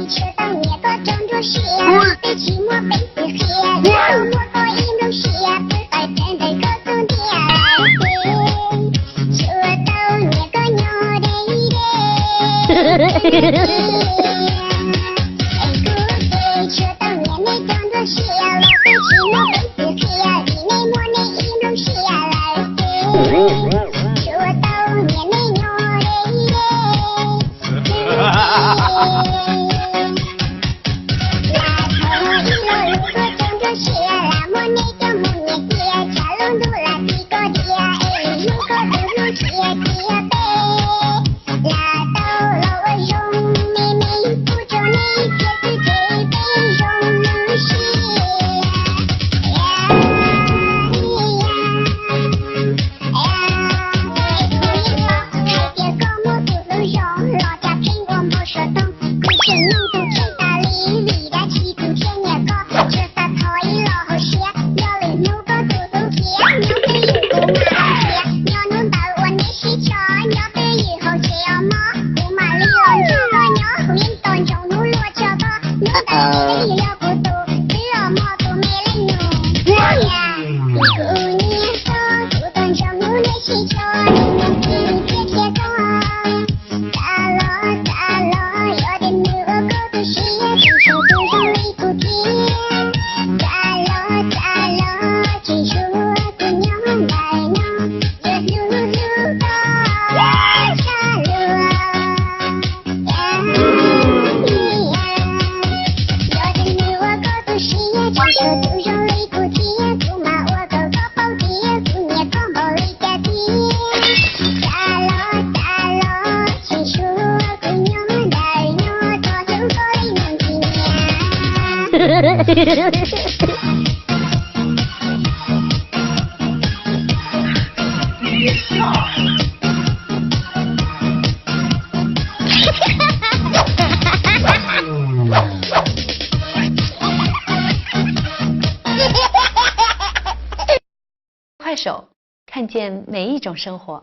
Tsuas tau nyiam koj tsaus ntuj sia, twb tsis muaj peev xwm qhia, tsuas muaj koj ib nplooj sia, pw qawm tsev ntawm koj xub ntiag lawm xwb. Tsuas tau nyiam koj nyob deb deb. Es kuv ces tsuas tau nyiam nej cov nruab sia los twb tsis muaj peev xwm qhia, vim nej muaj nej ib nplooj sia lawm xwb. Tsuas tau nyiam nej nyob deb deb. Lam thov ib lo lus tuaj rau nruab sia, lam muab nej coj mus nyiam cia, tshav lub ntuj lam tsis koj diam, es lwm hnub koj tus hlub tsis hais tias peb lam tau los ua zoo, me me kuj tso nej cia xwb ces peb zoo lub siab. Kuv yeej paub hais tias koj muaj tus hlub zoo, los cas pheej ua npau suav toog, kuv tseem nug tus kheej tas li, vim dab tsi kuv thiaj nyiam koj, tsuas xav thov ib lo hauv siab, yog lwm hnub koj tus hlub khiav, nyob twj ywm kuv mam khiav, nyob hnub ntawd uas neb sib tso, nyob twj ywm hauv tsev os mog, kuv mam li los nrog koj nyob, kuv yeej tos ntsoov hnub luaj tso koj, hnub ntawd neb twj ywm yog kuv tus, twb los mog tus me leej nus. Kuv nyiam koj, kuv tos ntsoov hnub neb sib tso, neb mus twg thiaj qhia koj. Xav los xav los, yog tias nws ua koj tu siab, tseem tshuav tus zoo li kuv thiab. Xav los xav los, tseem tshuav tus nyob ntawm no, yuav hlub hlub koj tshaj luag. Yog tias nws ua koj tu siab, tseem tshuav tus zoo li kuv thiab, kuv mam ua kom koj paub tias kuv nyiam koj npaum li cas thiab. Xav los xav los, tseem tshuav tus nyob ntawm no, txog hnub koj li mus ntxim nyiam. 快手，看见每一种生活。